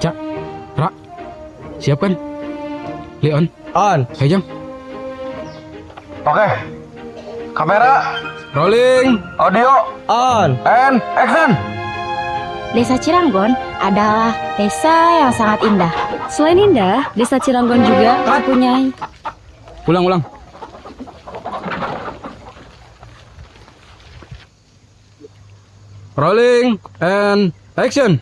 Cak, Ra, siap kan? Leon, On. Ayo Jang. Oke. Kamera, Rolling. Audio, On. And action. Desa Ciranggon adalah desa yang sangat indah. Selain indah, Desa Ciranggon juga mempunyai Ulang, ulang. Rolling and action.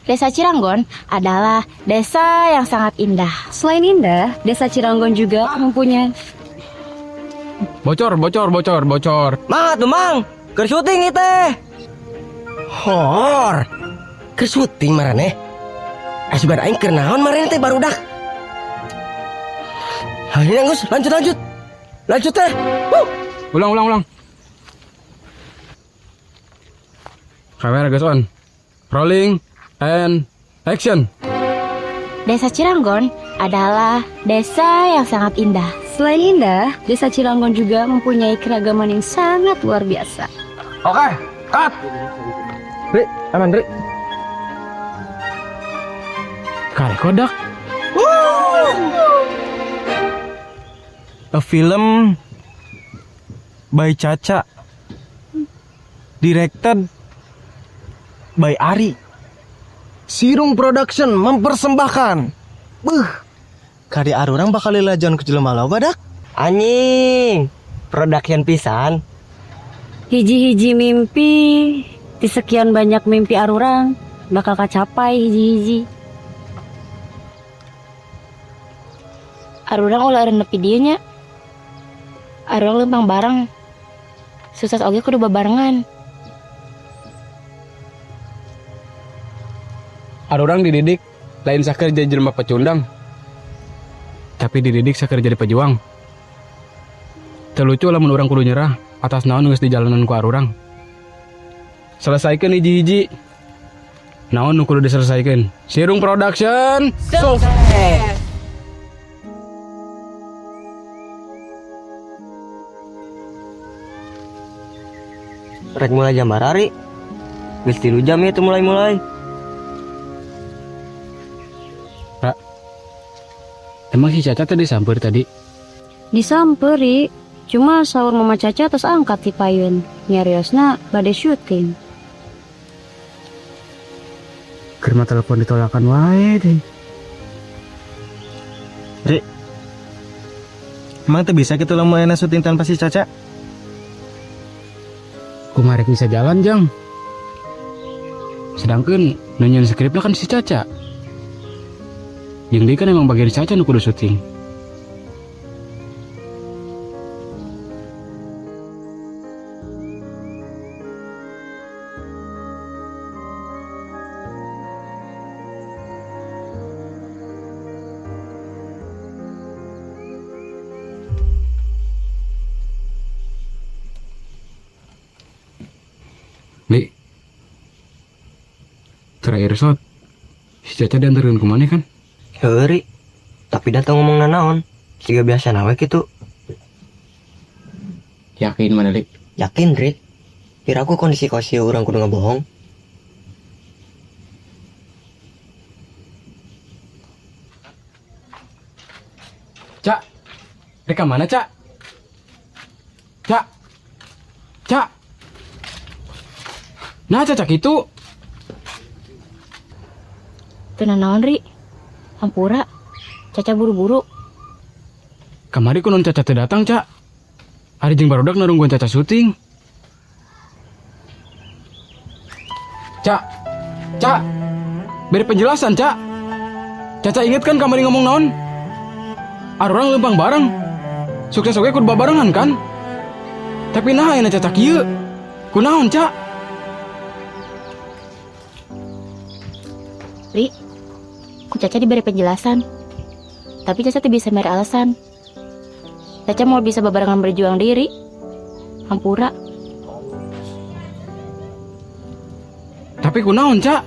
Desa Ciranggon adalah desa yang sangat indah. Selain indah, Desa Ciranggon juga mempunyai Bocor, bocor, bocor, bocor. Mang atuh mang, keur syuting ieu teh. Hor. Keur syuting maraneh. Asupan aing keur naon maraneh teh barudak. Hayu geus, lanjut lanjut. Lanjut teh. Wuh. Ulang, ulang, ulang. Kamera geus on. Rolling and action. Desa Ciranggon adalah desa yang sangat indah. Selain indah, Desa Ciranggon juga mempunyai keragaman yang sangat luar biasa. Oke, cut. Ri, aman Ri. Kare kodak. A film by Caca. Directed by Ari. Sirung Production mempersembahkan. Beuh. Kade arurang bakal lilajon ku jelema loba dak. Anjing. Production pisan. Hiji-hiji mimpi, di sekian banyak mimpi arurang, bakal kacapai hiji-hiji. Arurang ulah nepi dieu nya. Arurang lempang bareng. Sukses oge kudu babarengan. Arurang dididik lain saker jadi jelema pecundang. Tapi dididik saker jadi pejuang. Teu lucu lamun urang kudu nyerah atas naon geus di jalanan ku arurang. Selesaikan hiji-hiji. Naon nu kudu diselesaikan? Sirung Production. Sukses. Rek mulai jam barari. Geus 3 jam ya tuh mulai-mulai. Ra. Emang si Caca tadi samper tadi? Disamperi, cuma sahur Mama Caca terus angkat ti payun. Nyariosna bade syuting. Keur mah telepon ditolakan wae deh. Ri. Emang teu bisa kitu lamun ayeuna syuting tanpa si Caca? Kumaha rek bisa jalan, Jang? Sedangkan nu nyieun skripna kan si Caca. Jeung deui kan emang bagian si Caca nu kudu syuting. Li, terakhir shot, si Caca diantarin ke mana kan? Heuh, Ri. Tapi datang ngomong nanaon. Siga biasa nawe kitu. Yakin mana, Li? Yakin, Ri. Piraku kondisi kosi urang kudu ngebohong. Cak, rek ka mana, Cak? Cak, Cak. Nah, Caca kitu. Teu nanaon, Ri. Hampura. Caca buru-buru. Kamari kunaon Caca teu datang, Cak? Ari jeung barudak narungguan Caca syuting. Cak, Cak, beri penjelasan, Cak. Caca inget kan kamari ngomong naon? Arurang lempang bareng. Sukses oge kudu babarengan kan? Tapi nah ayeuna Caca kieu. Kunaon, Cak? Ri, ku Caca diberi penjelasan. Tapi Caca teu bisa mere alasan. Caca mau bisa babarengan berjuang diri. Hampura. Tapi kunaon, Cak?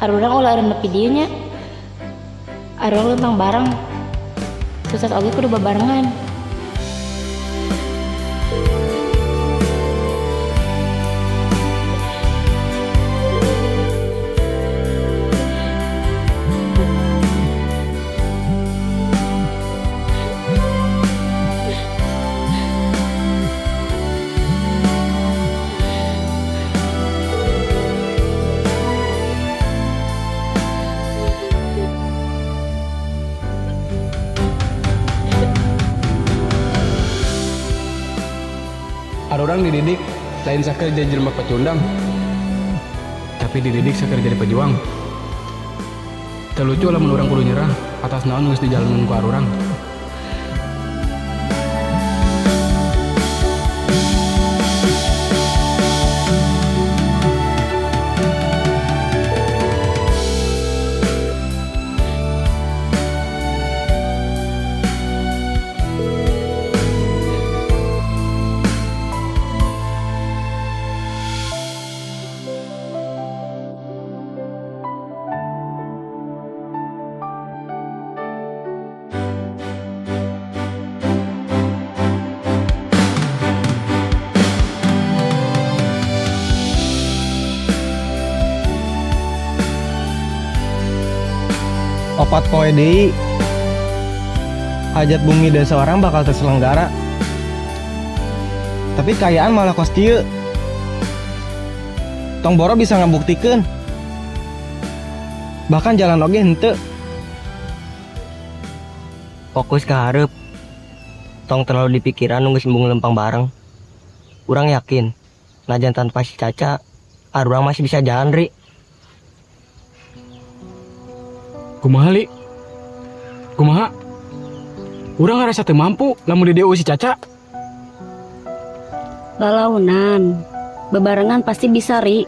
Arurang ulah eureun nepi dieu nya. Arurang leumpang bareng. Sukses oge kudu babarengan. Arurang dididik lain saker jadi jelema pecundang, tapi dididik saker jadi pejuang. Teu lucu lamun urang kudu nyerah atas naon geus dijalanan ku arurang. 4 poe deui hajat bumi desa urang bakal terselenggara, tapi kaayaan malah kos kieu. Tong boro bisa ngabuktikeun, bahkan jalan oge henteu. Fokus ke hareup. Tong terlalu dipikiran nu geus embung lempang bareng. Urang yakin, najan tanpa si Caca, arurang masih bisa jalan, Ri. Kumaha, Li? Kumaha? Urang ngarasa teu mampu lamun di si Caca. Lalaunan. Bebarengan pasti bisa, Ri.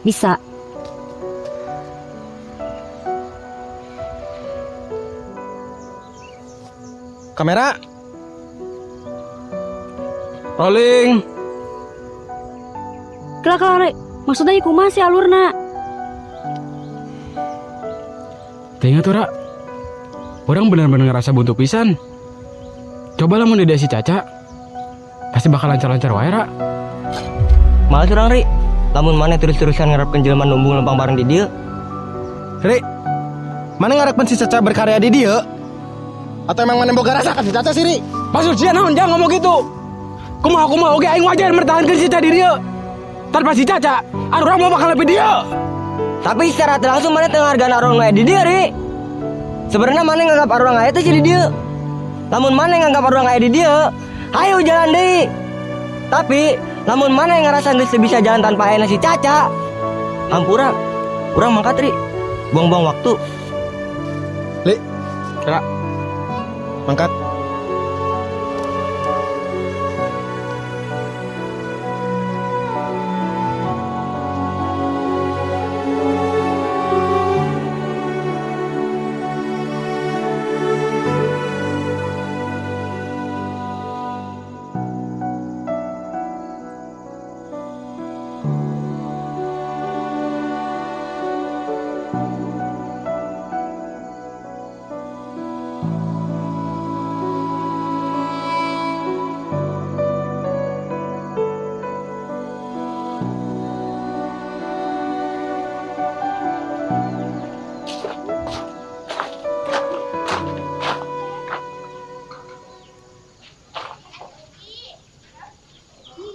Bisa. Kamera. Rolling. Kela kela, Ri. Maksudnya ieu kumaha sih alurna? Teu ingat ora. Urang bener-bener ngerasa buntu pisan. Coba lamun di si Caca, pasti bakal lancar-lancar wae, Ra. Males urang, Ri. Lamun maneh terus-terusan ngarepkeun jelema nu embung lempang bareng di dieu. Ri, maneh ngarepkeun si Caca berkarya di dieu? Atau emang maneh boga rasa ka si Caca sih, Ri? Maksud sia naon jangan ngomong gitu? Kumaha kumaha oge aing wajar mertahankeun si Caca di dieu. Tanpa si Caca, arurang moal bakal nepi dieu. Tapi secara teu langsung maneh teu ngahargaan arurang nu aya di dieu, Ri. Sebenarnya maneh nganggap arurang aya teh di dieu. Lamun maneh nganggap arurang aya di dieu, hayu jalan deui. Tapi lamun maneh ngerasa geus teu bisa jalan tanpa ayana si Caca, hampura, urang mangkat, Ri. Buang-buang waktu. Li, Ra. Mangkat.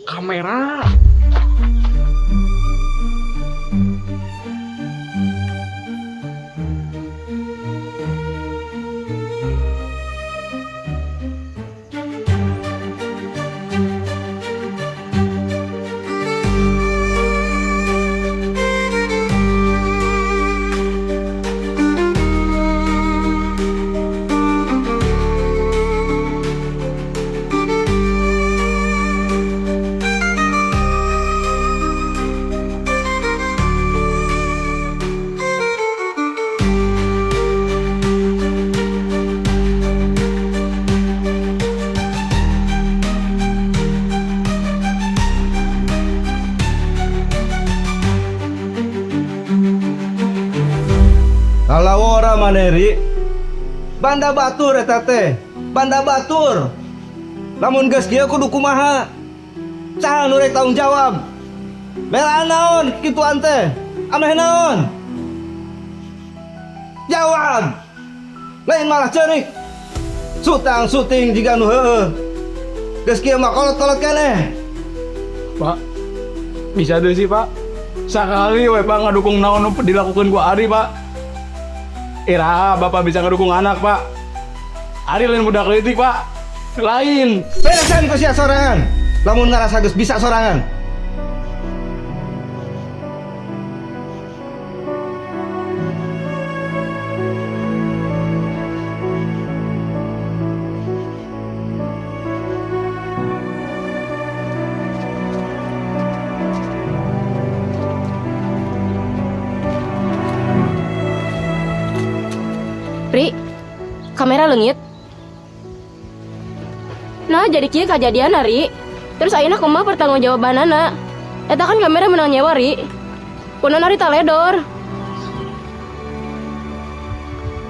Kamera. maneh, Ri? Banda batur eta teh. Banda batur. Lamun geus kieu kudu kumaha? Saha nu rek tanggung jawab? Belaan naon kituan teh? Ameh naon? Jawab. Lain malah ceurik. Sutang suting jiga nu heueuh. Geus kieu mah kolot-kolot keneh. Pak, bisa tuh sih, Pak. Sakali we, Pak, ngadukung naon nu dilakukan ku Ari, Pak. Iraha Bapak bisa ngedukung anak, Pak. Ari lain budak leutik, Pak. Lain. Beresan ku sia sorangan. Lamun ngarasa geus bisa sorangan. Ri, kamera leungit. Nah, jadi kieu kajadian, Ri. Terus ayeuna kumaha pertanggungjawabanana? Eta kan kamera menang nyewa, Ri. Kunaon Ari teledor?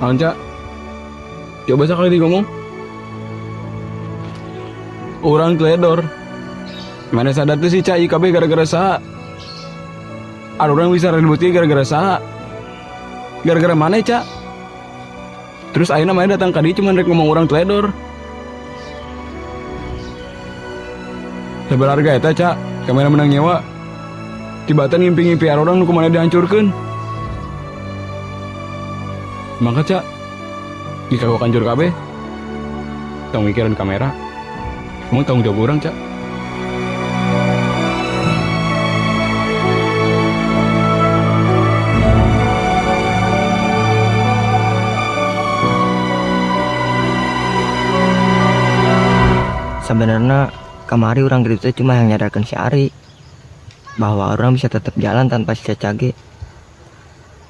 Naon, Cak? Coba sekali di ngomong. Urang teledor. Mana sadar tuh sih, Cak, IKB gara-gara saha? Ada orang bisa ribut gara-gara saha? Gara-gara mana, Cak? Terus ayeuna mana datang ka dieu cuman rek ngomong urang teledor. Seberharga eta, Cak, kamera menang nyewa. Tibatan ngimpi-ngimpi orang nu kumaha dihancurkeun. Maka, Cak, jika gua hancur kabeh, tong mikiran kamera. Emang tanggung jawab urang, Cak. Sebenarnya kamari urang gitu teh cuma yang nyadarkan si Ari bahwa urang bisa tetap jalan tanpa si Caca ge.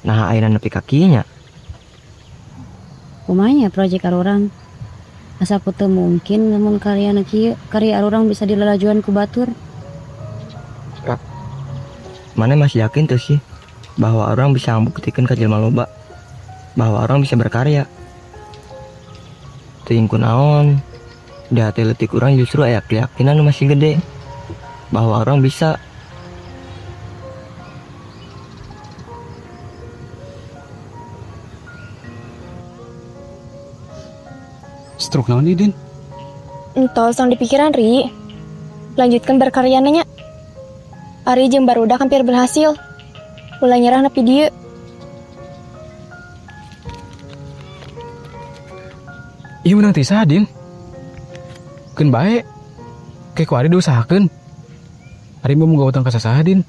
Nah, ayeuna nepi ka kieu nya. Kumaha proyek arurang? Asa teu mungkin lamun karya kieu, karya arurang bisa dilalajuan ku batur. Maneh masih yakin tuh sih bahwa urang bisa membuktikan ke jelema loba bahwa urang bisa berkarya. Teuing kunaon di hati leutik urang justru aya keyakinan nu masih gede bahwa urang bisa. Stroke naon ieu, Din? Entos tong dipikiran, Ri. Lanjutkan berkarya nya. Ari jeung barudak hampir berhasil. Ulah nyerah nepi dieu. Iya menang ti saha, Din? Keun bae. Kayak ku Ari diusahakeun. Ari mau boga utang ka sasaha, Din?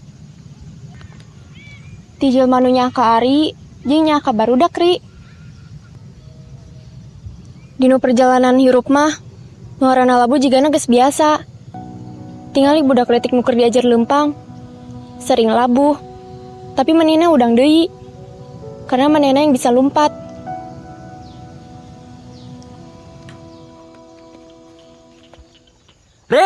Ti jelema nu nyangka Ari jeung nyangka barudak, Ri. Dinu perjalanan hirup mah, ngaranna labuh jigana geus biasa. Tingali budak leutik nu keur diajar leumpang. Sering labuh. Tapi manehna udang deui. Karena manehna yang bisa lumpat. Ri,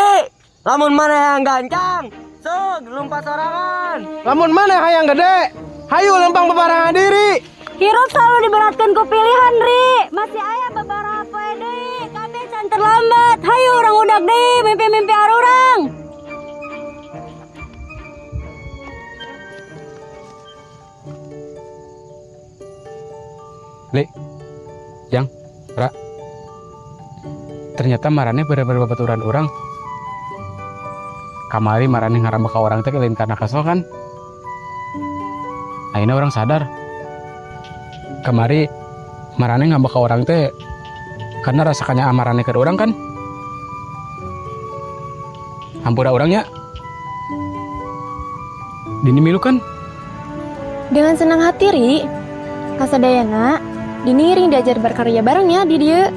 lamun maneh hayang gancang, sok lumpat sorangan. Lamun maneh hayang gede, hayu lempang bebarengan diri. Hirup selalu diberatkan ku pilihan, Ri. Masih aya beberapa poe deui. Kabeh can terlambat. Hayu urang udak deui mimpi-mimpi arurang. Le, Jang, Ra. Ternyata maraneh bener-bener babaturan urang. Kamari maraneh ngarambek ka urang teh lain karena kesel kan? Akhirnya urang sadar. Kamari maraneh ngambek ka urang teh karena rasakannya maraneh ke urang kan? Hampura urang nya. Dini milu kan? Dengan senang hati, Ri. Kasadayana, Dini ngiring diajar berkarya bareng ya di dieu.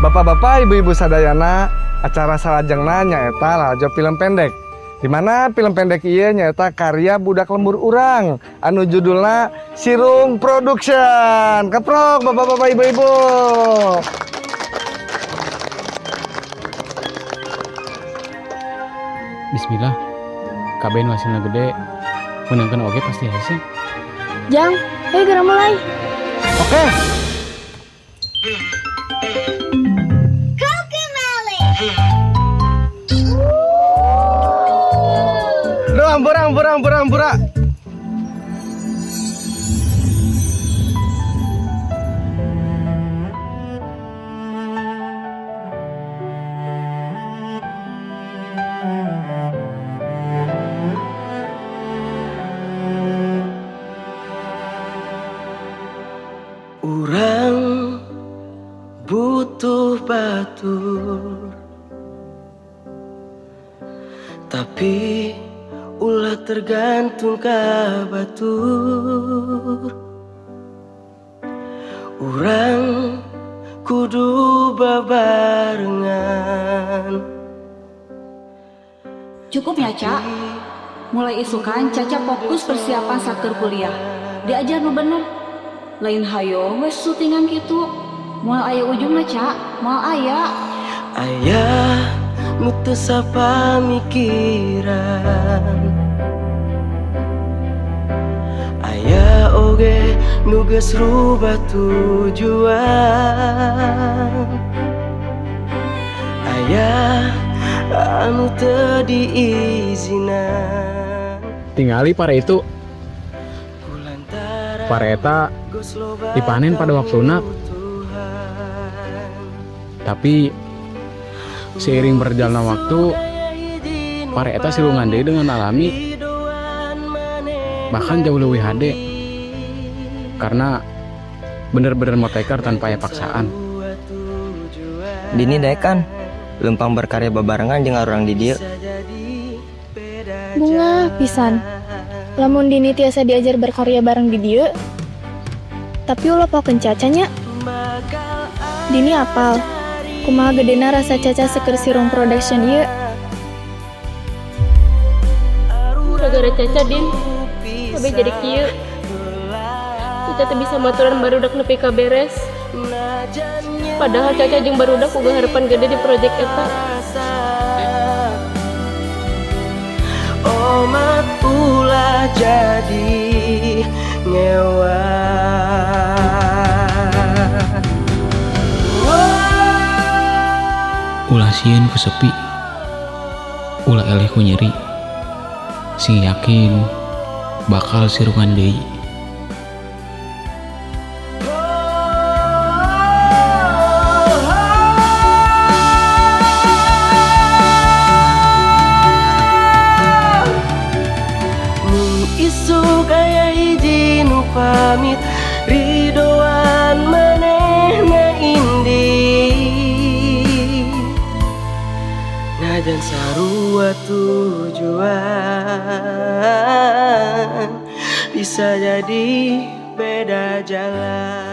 Bapak-bapak, ibu-ibu sadayana, acara salajengna nyaeta lalajo film pendek. Dimana film pendek ieu nyaeta karya budak lembur urang anu judulna Sirung Production. Keprok bapak-bapak, ibu-ibu. Bismillah. Kabeh nu hasilna gede, meunangkeun oge pasti hese. Jang, ayo geura mulai. Oke. Duh, ampura, ampura, ampura, ampura. Urang butuh batur, tapi ulah tergantung ka batur. Urang kudu babarengan. Cukup ya, Cak. Mulai isukan Caca fokus persiapan sakur kuliah. Diajar nu bener. Lain hayo wes syutingan gitu. Moal aya ujungna, Cak. Moal aya. Aya nu teu sapamikiran, aya oge nu geus rubah tujuan, aya anu teu diizinan. Tingali pare itu, Kulantaran pare eta geus loba dipanen pada waktuna. Tapi seiring berjalannya waktu, pare eta sirungan deui dengan alami, bahkan jauh lebih hade karena bener-bener motekar tanpa aya paksaan. Dini daek kan lempang berkarya babarengan jeung urang di dieu. Bungah pisan. Lamun Dini tiasa diajar berkarya bareng di dieu, tapi ulah pohokeun Caca nya. Dini apal kumaha gedena rasa Caca seueur Sirung Production ieu. Gara-gara Caca, Din, kabeh jadi kieu. Caca teu bisa maturan barudak nepi ka beres. Padahal Caca jeung barudak boga harapan gede di proyek eta. Omat ulah jadi ngewa. Ulah sieun ku sepi, ulah eleh ku nyeri. Sing yakin bakal sirungan deui. Mun isuk aya hiji nu pamit, ridoan manehna indi. Najan sarua tujuan, bisa jadi beda jalan.